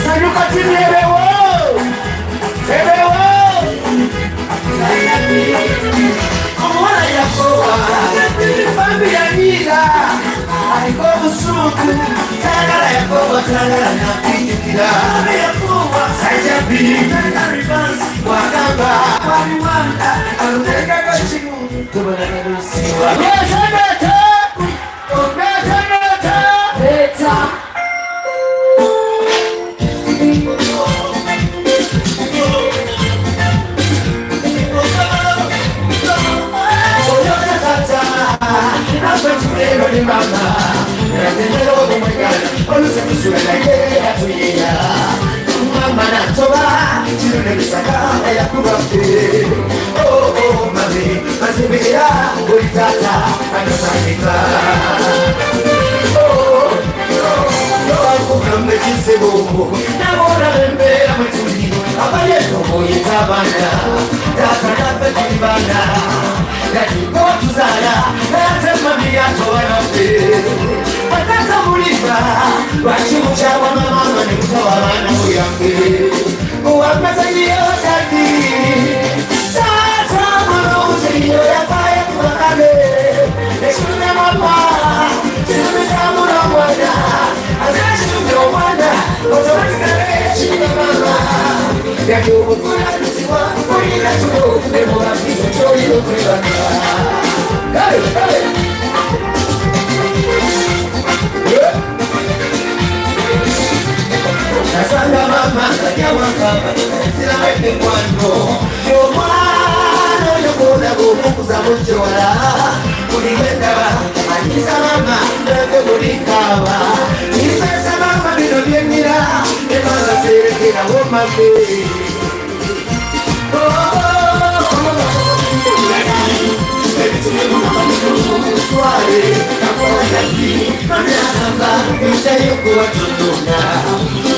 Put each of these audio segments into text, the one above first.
Sanyuka timu ebewo. Omuwala yakowa bambi yanyiiga aliko obusungu tayagala yakowa tayagala nakwijukira sajabi wagamba waliwanda aluteekako kimu tobonanalusiwa. Leta. Nasanga mama kajawakaba sirawetekwano omwana oyo gwolaba omukuza mujjowala buli lwendaba anyiza mama nange buli kaaba nipesa mama bino byennira emanga serekerawo mame.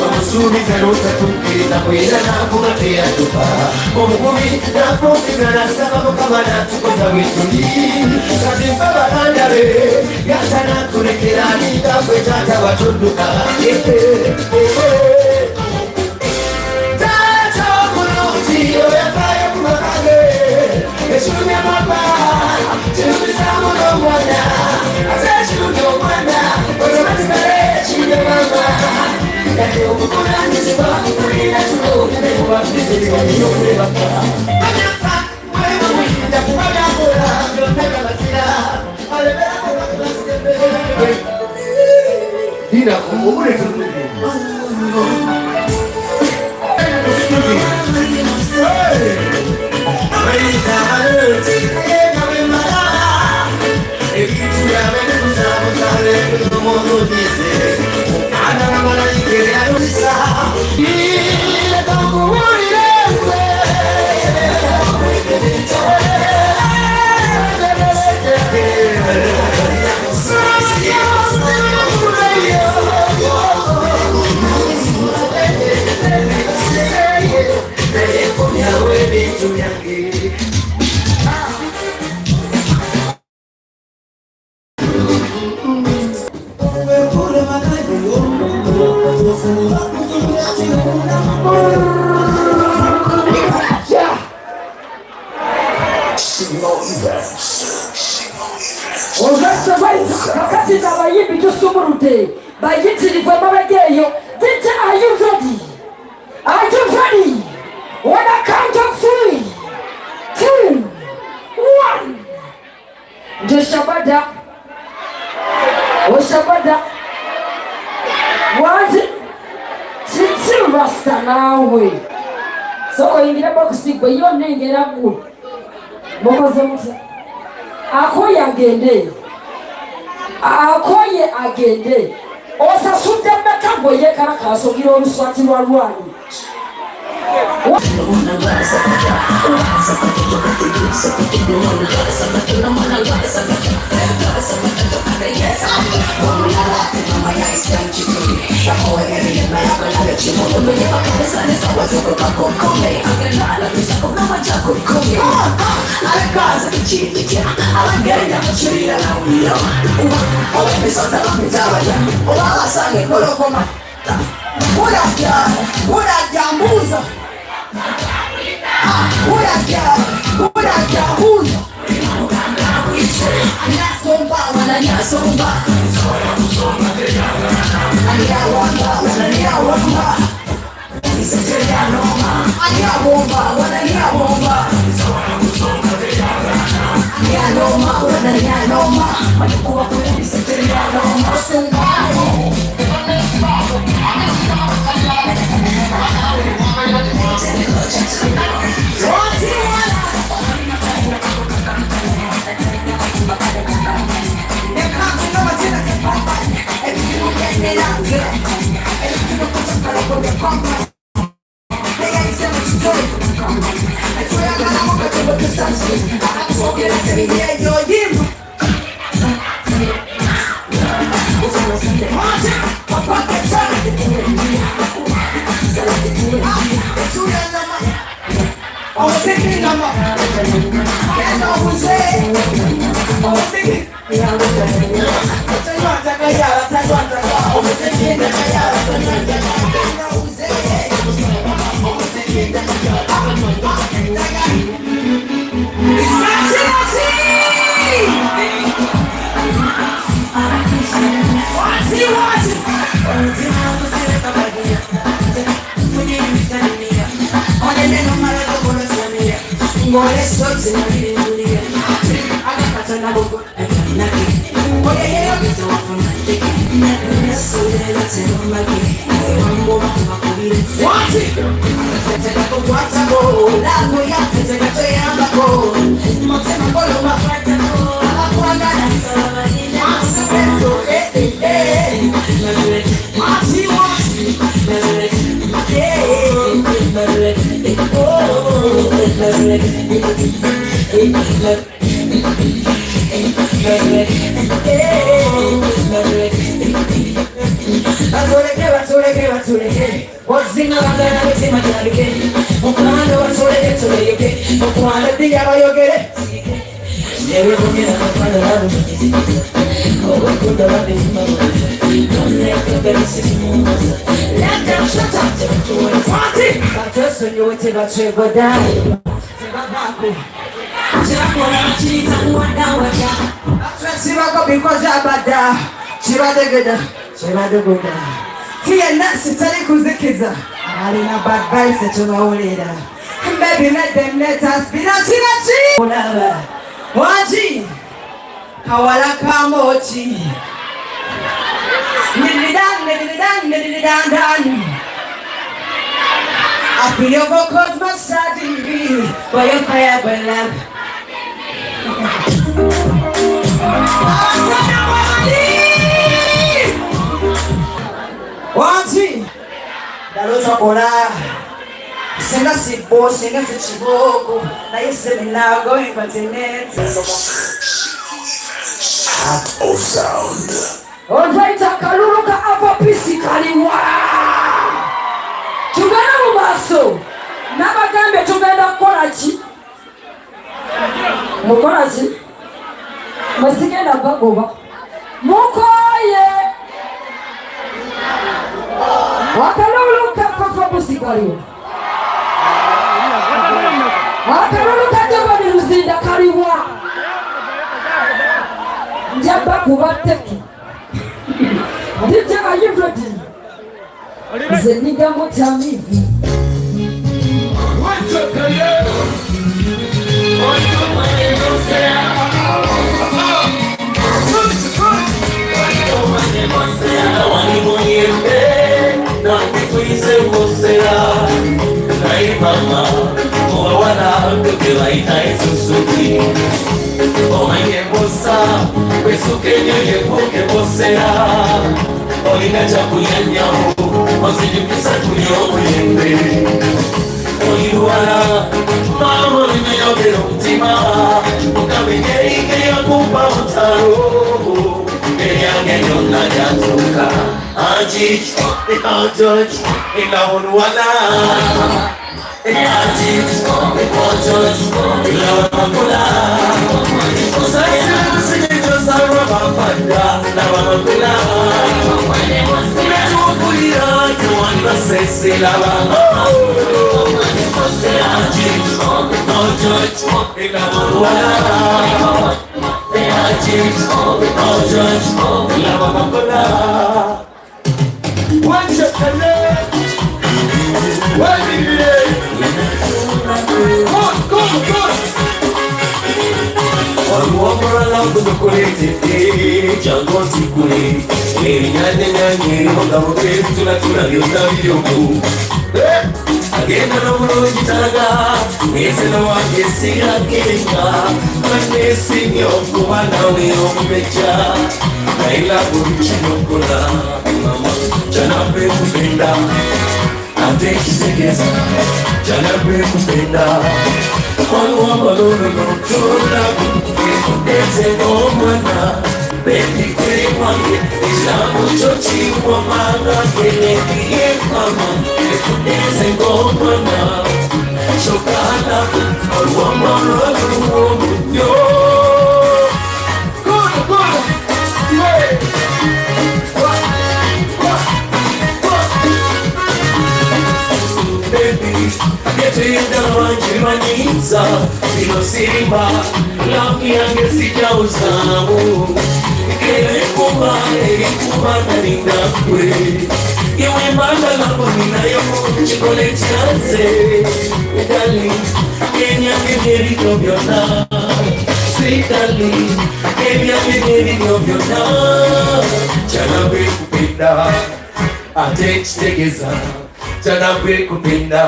Omusuubiza n'otatuukiriza bwera n'akuba teyatupa omukubi n'afuukiza n'asaba Mukama n'atukoza bwe tuli kati mpa baganda be yata n'atulekera alinga gwe taata watudduka. Taata omulungi oyafaayo ku maka ge ekirumya mama kirumizaamu n'omwana ate ekirumya omwana otomatikale ekirumya mama kati obuvunanyizibwa kulina tulo nekubabiziwalina okulebaka Kakati abayimbi tusumuludde bayitirivu emabega eyo. DJ, are you ready? Are you ready? On a count of three, two, one. Nje Shabada, oshabada wanzi kiki rasta naawe soko oyingira bokisi gwe yonna gwe mukoze mutya akoye agende akoye agende osasudde mmeka gwe yeekalakaasa ogira oluswati lwa lwani. Baby, let them let us be. Waji kawala kamochi nilidan nilidan nilidan dan. I feel your vocals massaging me by your fire by lamp. Waji daroza kola. Senga sibo, senga sichiboko, na yese minago incontinent. Heart of sound. Alright, akalulu ka Ava Peace kaliwa. Tugenda mu maaso. N'abagambye tugenda kukola ki? Mukola ki? Mwe sigenda bagoba. Mukoye. Akalulu ka Ava Peace kaliwa. Akalulu ka Jabali Luzinda kaliwa. Njaba kubateki. DJ, are you ready? Zeniga mutamivi. Mama ninayogera omutima mukamigerigeyakumpa mutalo eryange lyonna lyatuuka anjiji anjoji ilawoluwala anjiji anjoji ilawamakula osaisemusinyijosalwabafadda nabamakula netukulira tewanbasesilaba Agenda n'obulungi talaga ngezeno wange siragenga manesinye okuba nawe omubeja naila buli kinokola mama kyanabe kupenda ate kitegeza kyanabe kupenda waluwamalololotola eze omwana bebi kweri wange ekigambo kyo kiwamanga kelekiye mama eze ngomwana shokala olwamalololoyo. Good, good. Yeah. Baby, getuyenda wangi manyiza bino simba lamu yange sijauzamu erikuba erikuba nalinda gwe iwe mbanda lako ninayo kikole kyanze darling ebyange byebino byonna sweet darling ebyange byebino byonna kyanabe kupenda ate kitegeeza kyanabe kupenda.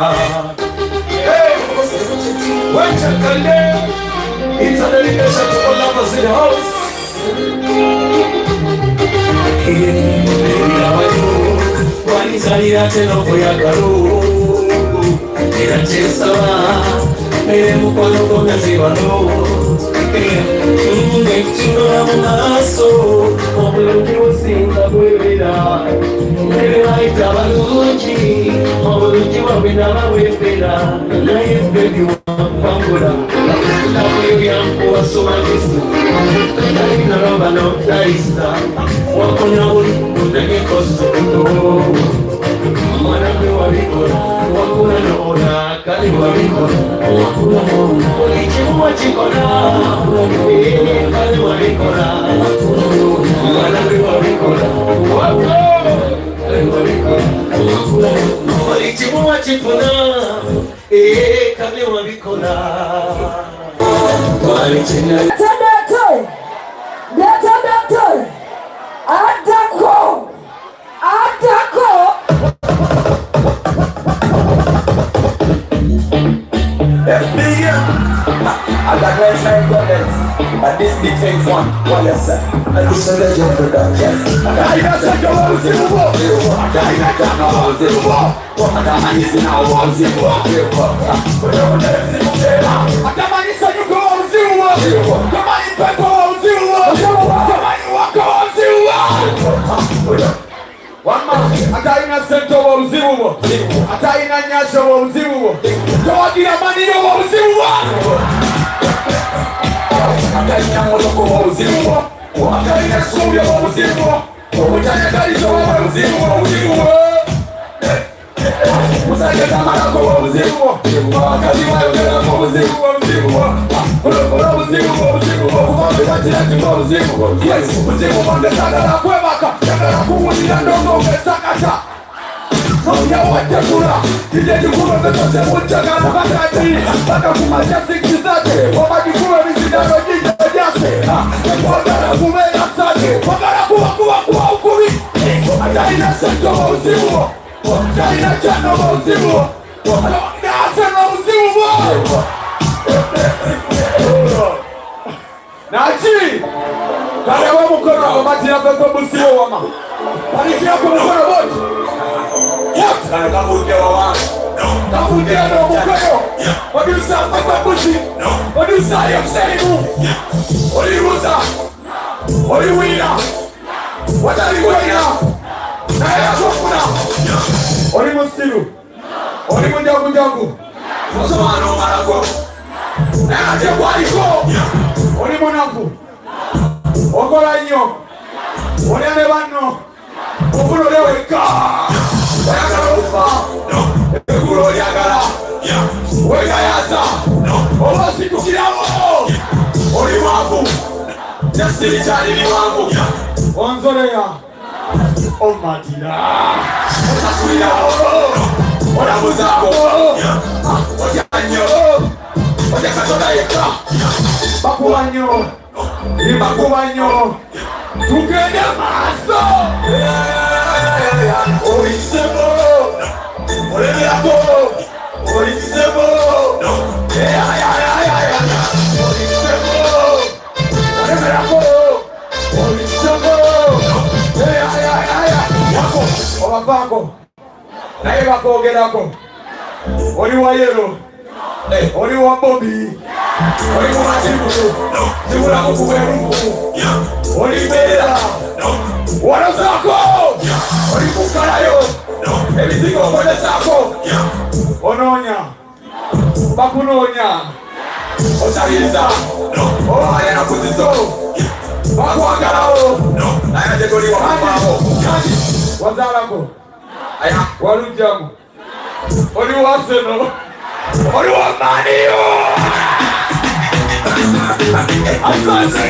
Wachakale, it's a dedication to all lovers in the house. Wanisalira tena okuyagalo era kyesaba mere mukwano gwongazi wano ngekutunula mu maaso obulungi businga bwebera mere bayita balungi obulungi bwabwe nababwebera naye bebi wampangula nabwebyankuwasomagisa nalinaloba notalisa wakonya buli unanikoso mwana gwe wabikola wakula noona kale wabikola buli kimu wakikola kale wabikola mwana gwe wabikola buli kimu wakifuna kale wabikola. Adako! Adako! FBI! I got 99 comments, and this big thing one, one yes sir. And this is a legend production. Ataina sento wa uzimu, ataina nyasha wa uzimu, tawagira manino wa uzimu, ataina moloko wa uzimu, ataina suya wa uzimu, utanyakalisho wa uzimu wa uzimu, usanyakamalako wa uzimu, wakazi wayogera wa uzimu wa uzimu, kulokola uzimu wa uzimu, kukombikachirati wa uzimu, yes, uzimu wandesagala kwebaka, sagala kuwulira ndongo ngesakata. Yawatekula kijejikulo zetose muchagala bakati bakakumasha 6 wabajikulo misidano jija jase kwagala kubeera sate kwagala kuba kuba kuba ukubi atalina sento wa uzimu atalina chano wa uzimu atalina wa uzimu nachi kalewa mukono abamatira veto busiwo wama palikirako mukono boti. Odusa Papa Bushi. Odusa Yoseimu. Oli Ruza. Oli Wina. Watali Wina. Naye atofuna. Oli musiru. Oli mujagujagu. Osoma n'omalako. Naye ate gwaliko. Oli munafu. Okola nnyo. Olya ne banno. Ofuna olya wekka. Oyagala okufa. Eggulu olyagala. Wegayaza. Oba ositukirawo. Oli mwavu. Jasirikyali biwanvu. Onzoleya. Omatira. Osasulirawo. Olamuzaako. Otya nnyo. Otya Katonda yekka. Bakuba nnyo. Bakuba nnyo. Tugende maaso. Oyisemo. Olemerako. Oyisemo. Oyisemo. Olemerako. Oyisemo. Wako obavaako naye bakwogerako. Oli wa yellow. Oli wa Bobi. Oli mumativu. Kibulamu kubwerufu. Oli mbeera. Walozaako. Oli kukalayo. Ebizigo okozesaako. Onoonya. Bakunoonya. Osabiriza. Oba alina kuzizo. Bakwagalawo. Naye ate toli wakuvaawo. Wazaalako. Walujjamu. Oli wa Arsenal. Oli wa Man U. Asante.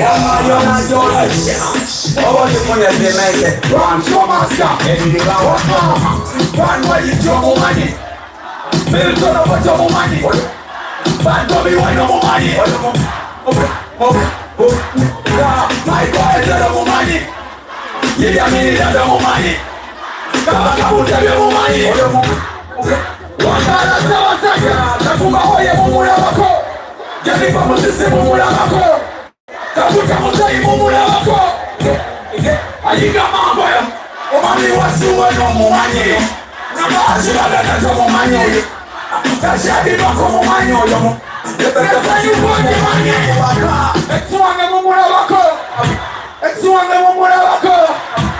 Milton oba omumanyi. Bobi Wine omumanyi. Michael Ezra omumanyi. Idi Amin Dada omumanyi. Kabaka Butebi omumanyi. Wangala Ssaabasajja. Katumba mumulabako. Jennifer Musisi mumulabako. Kaguta Muzeeyi mumulabako. Ayiga mambo omwami wasiwe n'omumanyi. Nakakiragana tomumanyi oyo. Takyadibako mumanyi oyo. Ex wange mumulabako. Ex wange mumulabako.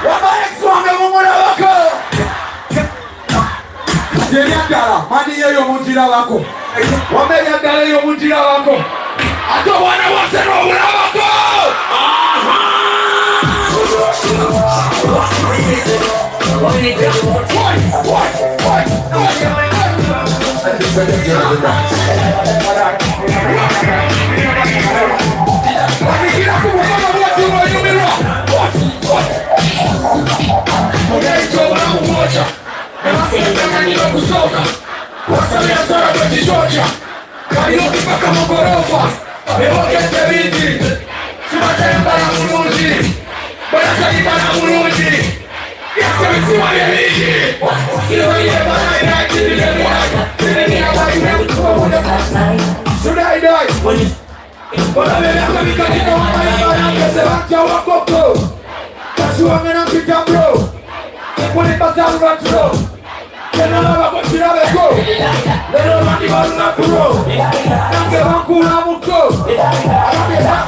Wama ex wange mumulabako. Eryaddala mani yeyo mugirabako. Wama eryaddala eyo mugirabako. Ate obwana bwase n'obulabako. Wanikira ku mukama bwati bwonyumirwa. Onaitwa obulamu bwokya. Nebasengananira okusooka. Wasabira sala bwe kikyokya. Karaoke paka mu gorofa. Ebogedde bingi. Kibatembala bulungi. Bweyasayibala bulungi. Yasebisiwa bye bingi. Should I die? Olaba emyaka mikakino wamayimba nange sebajja wakoko. Kasiwange nampita bro. Sekulimba salvatro. Tenalabako kirabeko. Leero lwandiba lunaku lwo. Nange bankulamuko.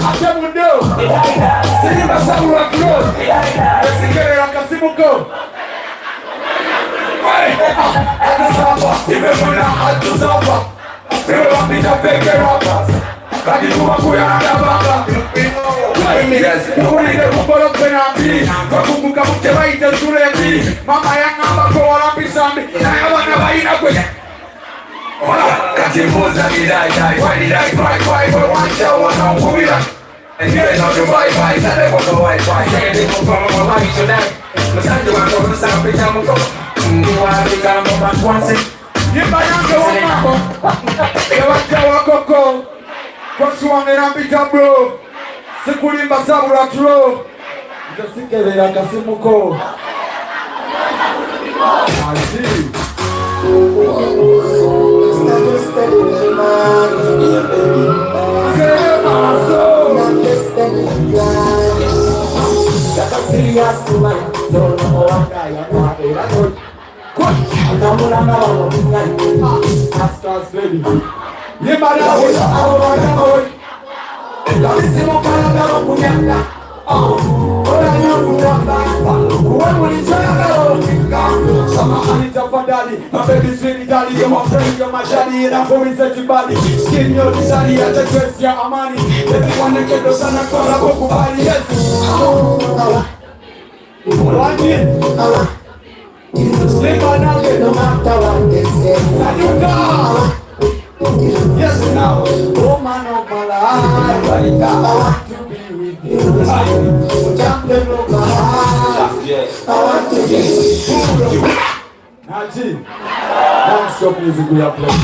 Ate muddo. Sirimba salvatro. Esikerera kasimuko. Atusamba, nimefuna atusamba. Nimewapita peke rappers. Kati tumakuyana banga. Yes, kumbolo penalty. Kakumbuka mutebaita shule. Mama yangamba ko wala pisambi. Naye abaana balina kwe. Kati mbuuza did I die? Why did I cry? Why? Why? Wanankubira. Yimba yange wama. Ebajja wakoko. Kwasiwange nampita bro. Sikulimba sabula tro. Nze sikebera kasimuko. Ati. Masters, baby. Yes, now, oh man of my life, I want to be with you. Champion of my heart, I want to be with you. Naji, non-stop music we are playing.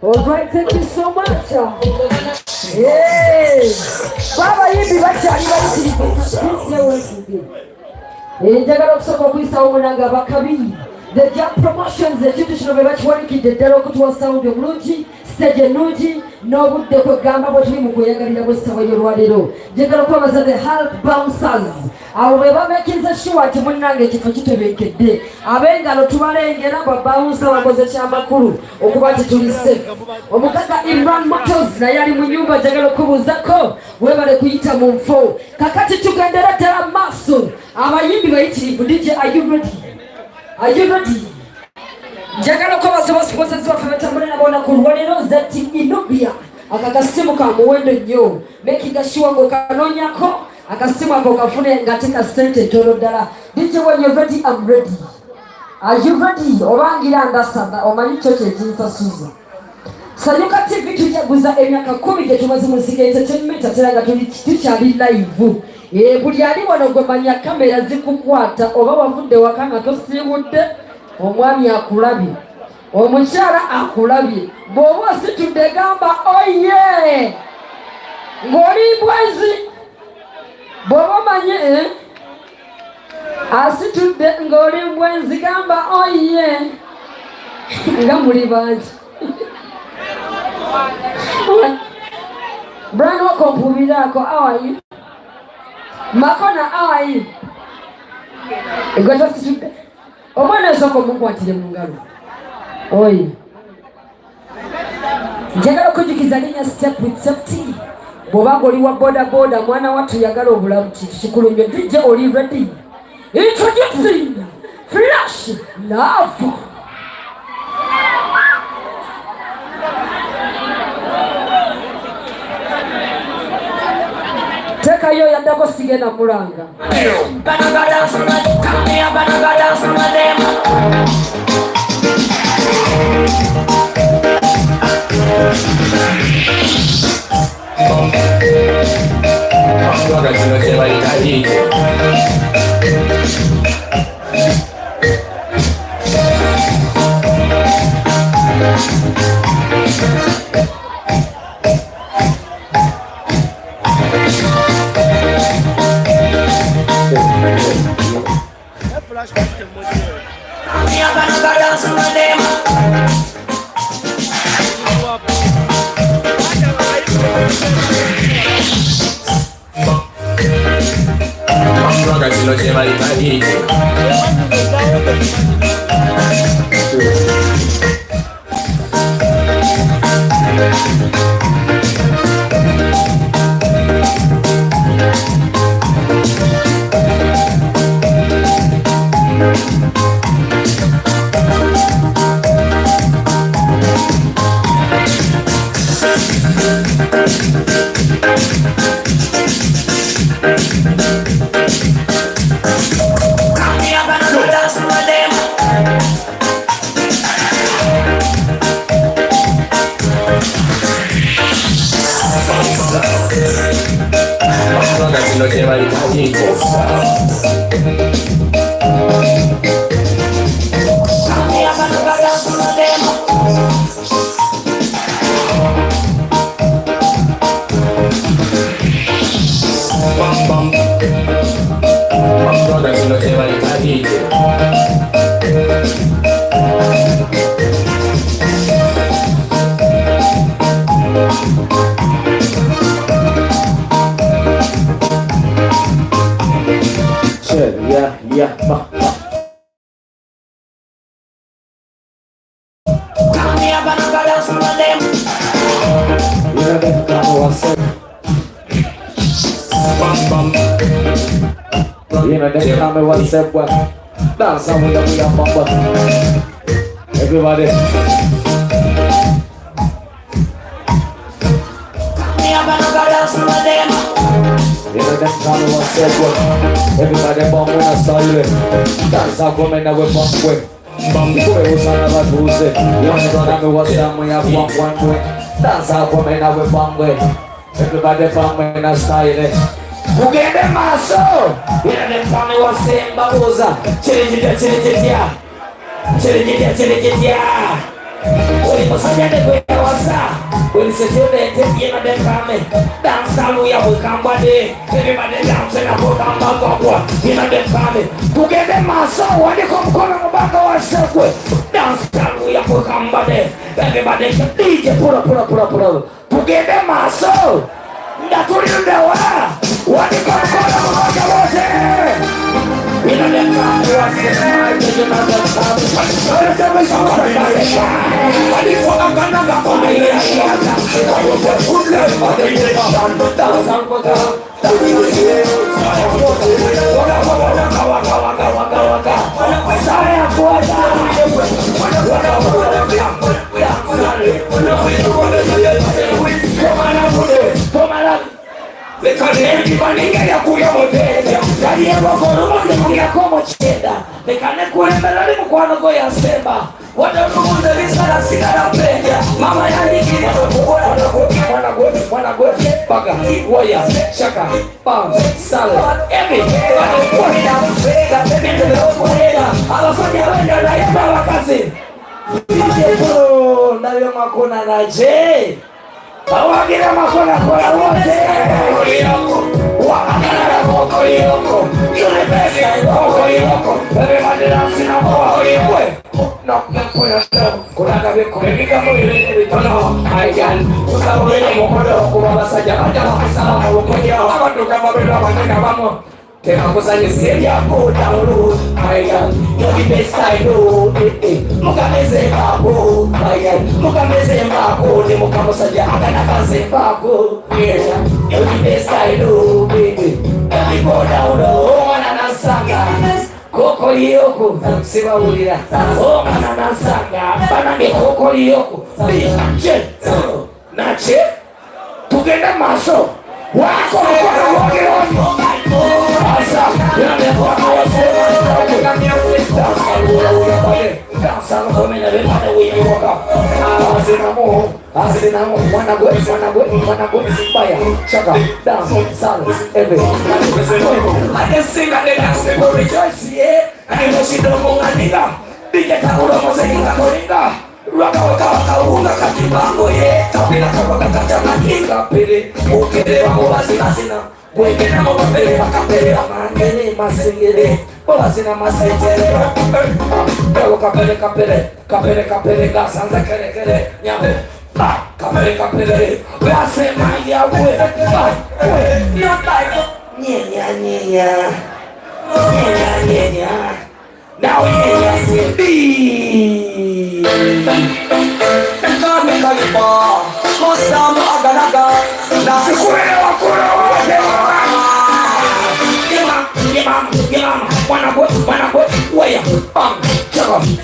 All right, thank you so much. Hey. Baba yimbi bakyali bayitirivu. Njagala okusooka okuyisawo munange abakabi. The Jam Promotions ekintu kino be bakiwanikidde ddala okutuwa sound omulungi, stage ennungi n'obudde kwegamba bwe tuli mu kweyagalira bw'essaawa y'olwaleero. Njagala okwebaza the Hulk Bouncers. Abo be bamekinze sure nti munnange ekifo kitebenkedde. Ab'engalo tubalengera babawunsa bakoze kyamakulu okuba nti tuli safe. Omugagga Imran Motors naye ali mu nnyumba, njagala okubuuzako weebale kuyita mu nfo. Kakati tugendera ddala maaso. Abayimbi bayitirivu. DJ, are you ready? Are you ready? Njagala okwebaza basponsors baffe batambula nabo olunaku olwaleero Zeti Inubia. Aka kasimu ka muwendo nnyo. Making sure ng'okanoonyako akasimu ako kafune ng'ate ka ssente ntono ddala. DJ, when you're ready, I'm ready. Are you ready? Obangira ndasaba omanyi kyo kye kinsasuza. Sanyuka TV tujaguza emyaka 10 gye tumaze mu Nsiga Entertainment ate nga tukyali live. Buli ali wano gwe manya kamera zikukwata oba wavudde waka nga tosiibudde, omwami akulabye, omukyala akulabye, bw'oba ositudde gamba oye ng'oli mbwezi, bw'oba omanye asitudde ng'oli mbwenzi gamba oye nga muli bangi. Brian wako mpubirako, how are you? Makona, how are you? Gwe tositudde, omwana osooka omukwatire mu ngalo. Oye, njagala okujjukiza linnya Step with Safety. Bw'oba ng'oli wa boda boda, mwana wattu yagala obulamu kintu kikulu nnyo. DJ oli ready? Introducing Flash Love. Tekayo yaddako sigenda mulanga. Everybody. Everybody bump when I style. Dance up women we bump with. Dance up women we bump with. Everybody bump when I style. Mugende maso. Everybody DJ pull up, pull up, pull up, pull up. Tugende maso. Ndatulinda wa. Wandiko mkono mmoja wote. Leka yakulya muteja yaliyebogolumundimugirako omukyenda leka nekulembera li mukwano gwo yasemba wadde bisala sigala mpenja mama yanyigiriza okukola mwana gwe mwana gwe baga waya shaka bam sala ebi abasajja benda naye abakazi ndabyo makona naje awagira makona kola wote Kokoliyoko sibawulira omwana nansanga banange kokoliyoko DJ nache tugende maaso wako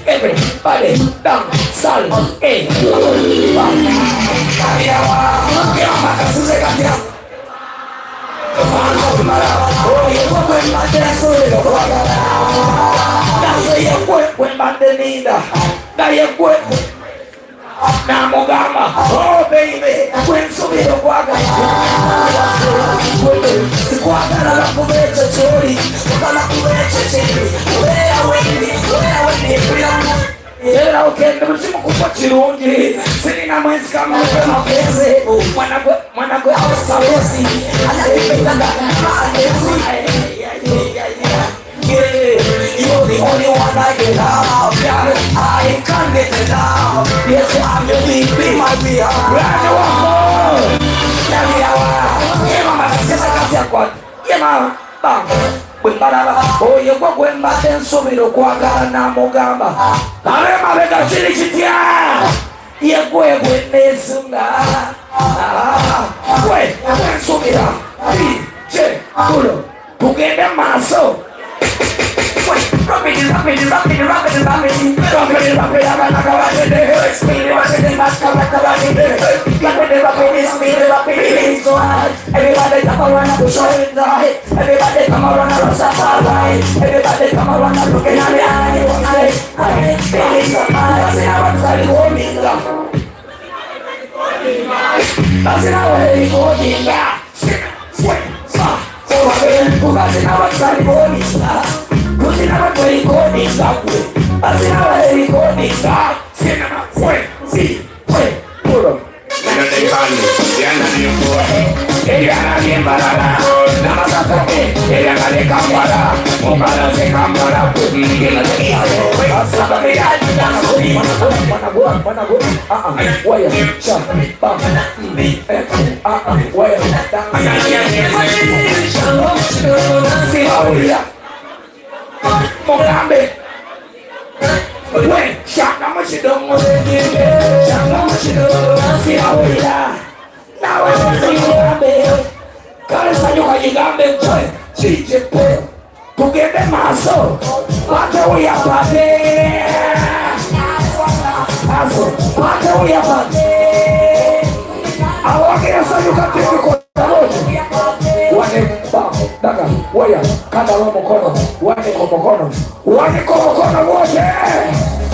Everybody down, sal, eh, namugamba oh baby kwensobera okwagala sikwagala lakuba ekyo kyoli ogala kuba ekyo kyeri obeera wendi obeera wendi era okende buli kimu kufa kirungi sirina mwensikamu mapenzi mwana gwe awusawosi anakipetanga maanezi. You're the only one I can love. I can't get enough. Yes, I'm your baby, my dear. Tugende maaso. Everybody come around and push it right. Everybody come around and rush right. Everybody come around and look at me. Tugende maaso pate uyapate aso pate uyapate awakira sanyuka tebikola. Waya, kanda wa mukono, wanika omukono, wanika omukono wote.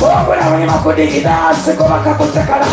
Obula mwenye makudigidasi kwa makakutekala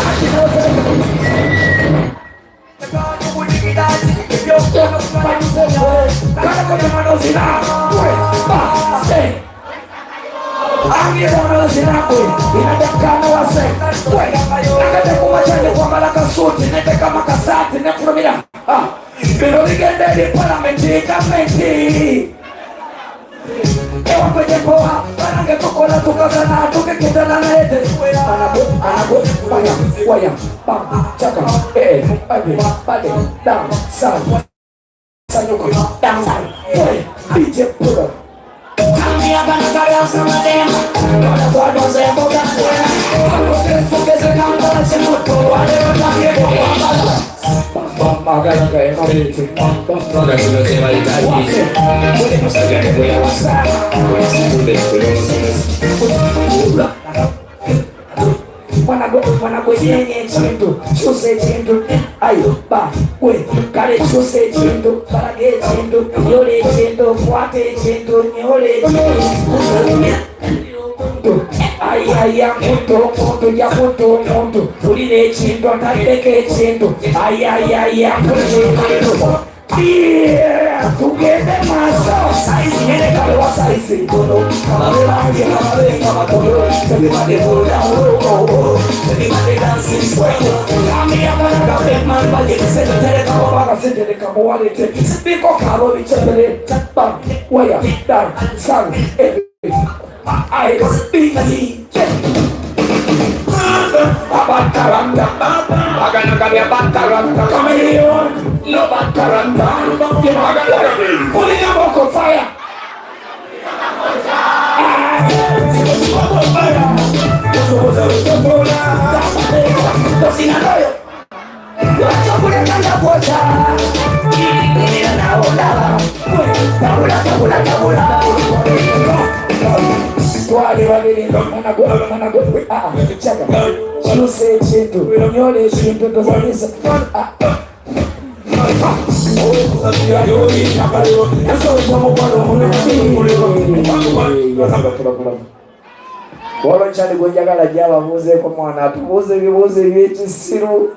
Wolo nkyali gwe njagala gy'ababuuzeeko mwana atubuuze ebibuuzo eby'ekisiru.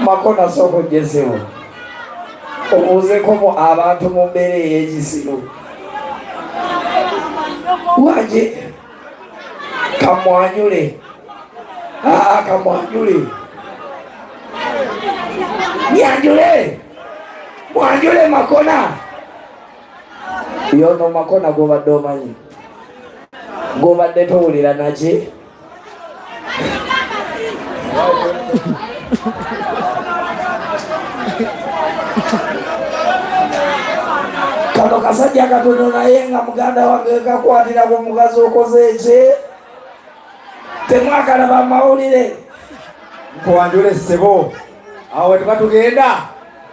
Makona sooka ojjezewo obuuzeeko mu abantu mu mbeera ey'ekisiru. Wanje kamwanyule, aa kamwanyule, nyanjule, mwanjule Makona. Yono Makona gw'obadde omanyi, gw'obadde towulira naki? Kano kasajja katono naye nga muganda wange kakwatira ku mukazi okoze eki? Temwakalaba mawulire. Nkuwanjule ssebo, awo we tuba tugenda.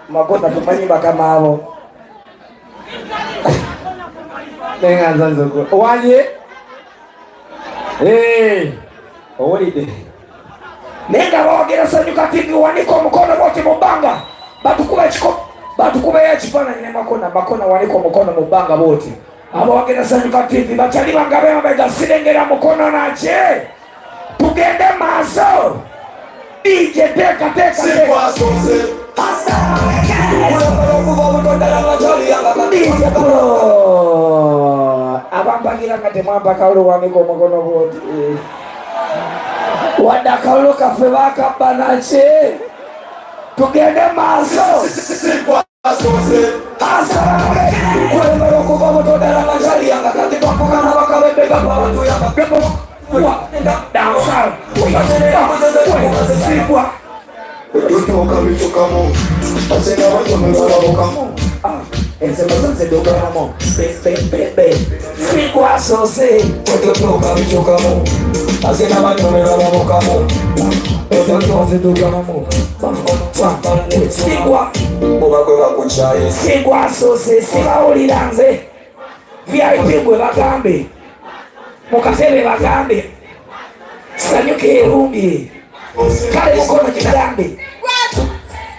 Makona tumanyi bakama abo. Wanye? Owulidde. Naye nga boogera Sanyuka TV, wanika omukono bw'oti mu bbanga. Batukuba ekiko, batukubeyo ekifaananyi ne Makona. Makona wanika omukono mu bbanga bw'oti. Aboogera Sanyuka TV bakyali bange ab'emabega sirengera mukono naki. Tugende maaso. DJ teeka teeka teeka. DJ Pro. Abampagira nga temwampa kalulu wanika omukono bw'oti. Wadde akalulu kaffe baakabba naki. Tugende maaso. Sigwasose sibawulira nze VIP gwe bagambe mukatebe bagambe Sanyuka erumbye kale mukono kigambe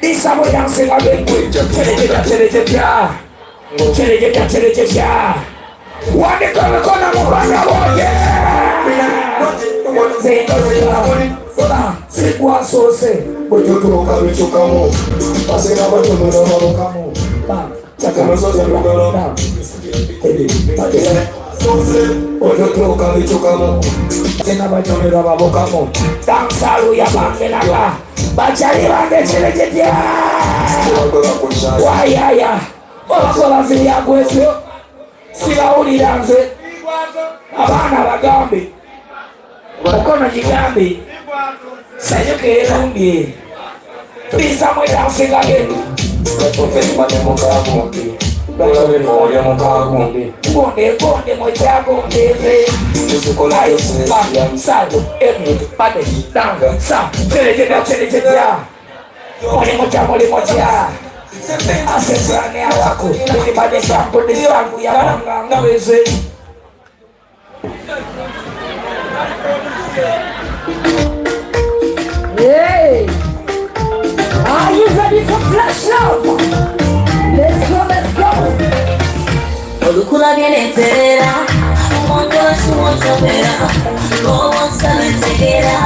Disamo yansinga gengwe. Cherejeja cherejeja. Cherejeja cherejeja. Wandika mikono mubanga wote. Sigwasose bwetutuuka bicukamu basinga batumira babukamu otutuuka bicukamu basinga batumira babukamu dansalu yabangenaga bachali bange cherejeja wayaya obakobazi yagwesyo sibawulira nze abaana bagambe mukono gigambe sanyuka erumbye bisamu eransinga genu gonde gonde mwekyagondeeze sado emu bade danga sa cherejeja cherejeja mulimutya mulimutya asesane awako kulibade sangu disangu yabanga ngaweze. Hey! Are you ready for Flash Love? Let's go, let's go! Olukula byeneterera, omuntu ashuwotomera, owonsaletegera.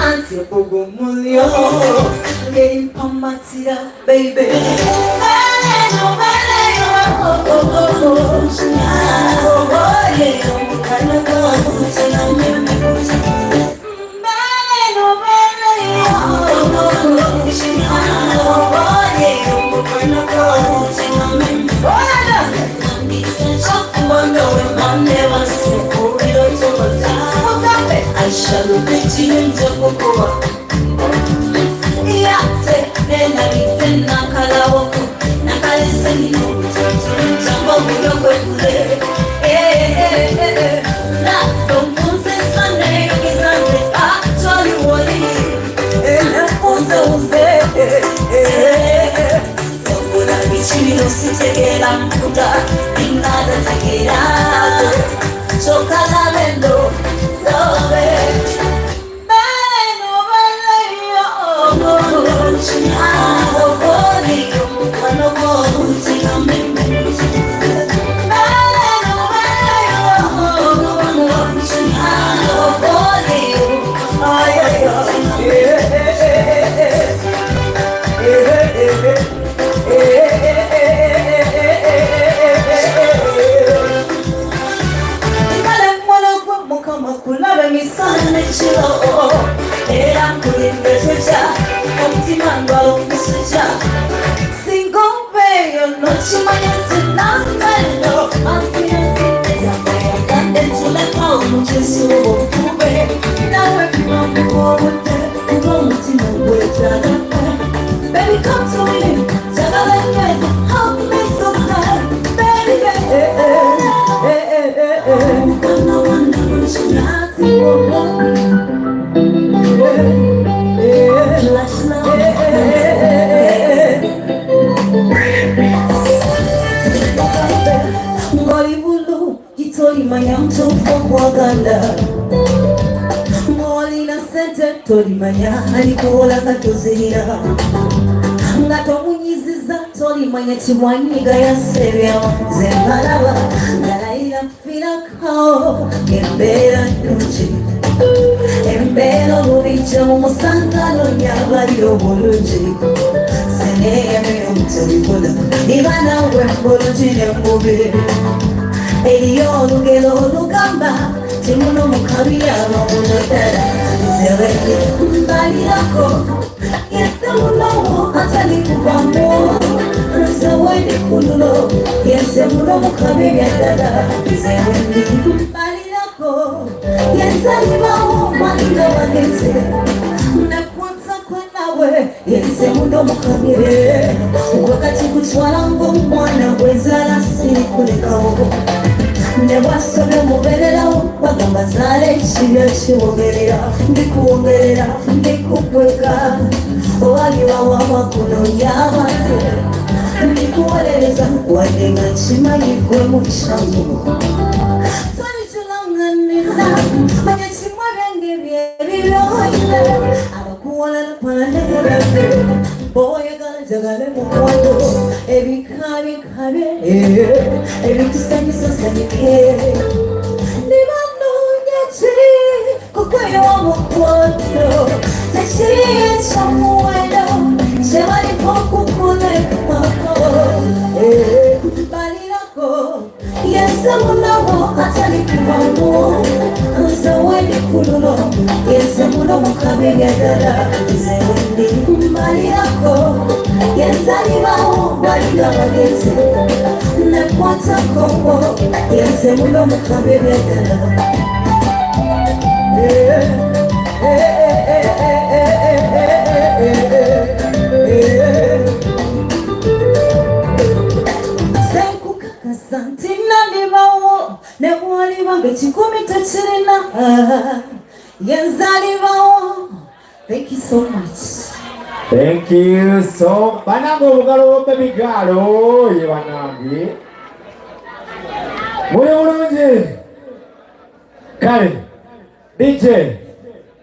Anti ebbugumu lyo ngerimpamatira baby. Tolimanya alikuwola katuzirira nga tomunyiziza tolimanya kiwanyiga yasebya nze mbalaba ngalayira nfirako embeera nnungi embeera obubijja mu musangano nyabalira obulungi seneyamira omutebikola niba nawe mbulungi nembubi eriyo olugero olugamba timuno mukabira abamuno ddala mbalirako yesemunowo atalikuvamu nze kululo yesemuno mukabira ddala nze mbalirako yesalibawo mwalinga bagenze nekwatako nawe yesemuno mukabire wakati kutwala ng'omwana gwezala sirikulekawo newasobe mubererawo bagamba zaala ekibya kiwogerera ndikuwongerera ndikukweka owaliwawawakunonya abantu ndikuwolereza wadde nga nkimanyi gwe mukyamu tolikilanganira manya kimwe byange byebibyoyina abakuwalalakwalane boyagala njagale mukwano ebikabikabe ebikusanyusa sanyuke nibanoonya ki kukwera mukwano tekiri ekyamuwendo kyebaliko okukulekako balirako yenze munawo atalikuvamu nze wendi kululo yenze muno mukabirya ddala nze wendi mbalirako yenzalibawo balinga bagenze nekwatako yenze muno mukabirya ddala. Senkukakasa nti nalibawo ne bw'oliba ng'ekikumi tekirina yenzalibawo. Thank you so much. Thank you so banange obugalo baby girl ye banange muli bulungi. Kale DJ,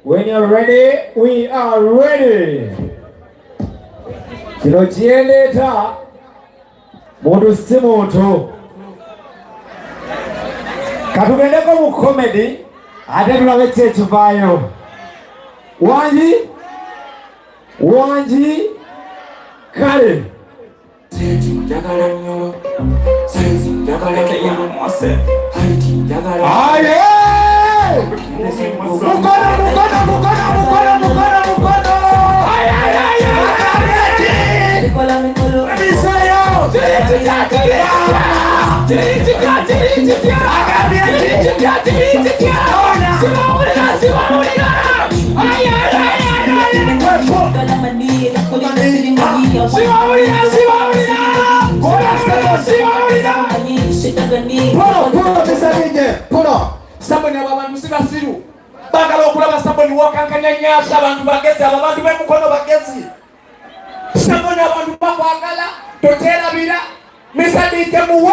when you're ready, we are ready. Kino kyendeeta muntu si muntu. Katugendeko mu comedy. Ate tulabe ki ekivaayo. Wangi wangi kale. Aye! Mukono mukono mukono mukono mukono mukono. Aye aye aye. Misayo. Saboni abo abantu si basiru bagala okulaba saboni wokankanya nyasa abantu bagezi abo abantu bemukono bagezi saboni abantu bakwagala tokyerabira misadike muwe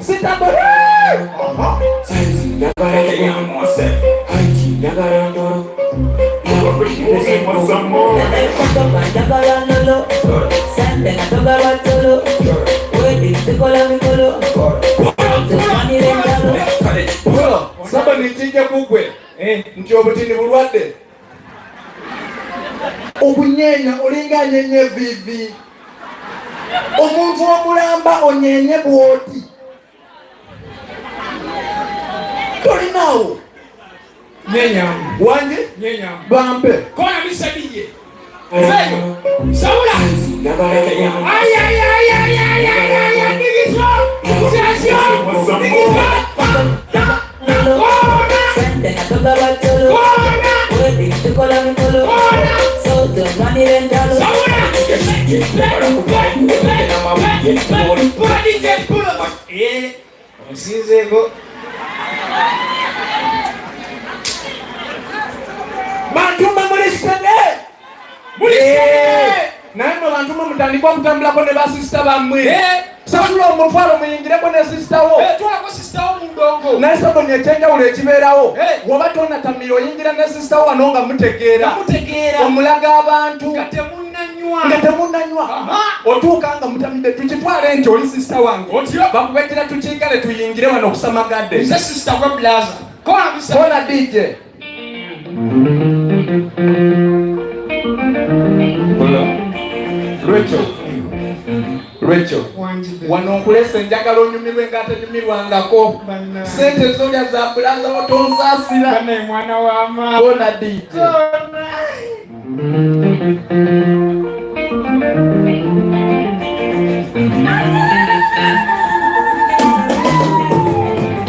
sitaboni. Saboni kijja kugwe nti obutini bulwadde okunyeenya olinga anyeenya eviivi omuntu omulamba onyenye bwoti tolinaawo wange bampe Kona misadije. Zeyo. Saula. Ay ay ay ay ay ay ay ay digiso. Sasio. Digiso. Kona. Kona. Osinzeeko. Bantu mwe muli sene. Muli sene. Naye mwe bantu mwe mutandikwa okutambulako ne basisita bammwe. Sasula omutwalo muyingireko ne sisita wo. Twalako sisita wo mu ndongo. Naye saboni ekyenjawulo ekibeerawo woba tonatamira oyingira ne sisita wo wano nga mutegeera. Omulaga abantu. Nga temunnanywa. Nga temunnanywa. Otuuka nga mutamidde tukitwale nti oli sisita wange. Bakubejjera tukiikale tuyingire wano okusamagadde. Nze sisita gwe blaza. Kona DJ. Rachel. Rachel. Wano nkulese njagala onyumirwe nga atanyumirwangako. Sente zolya za bulaza wo tonsaasira. Mwana wa mama. Kona DJ. Kona.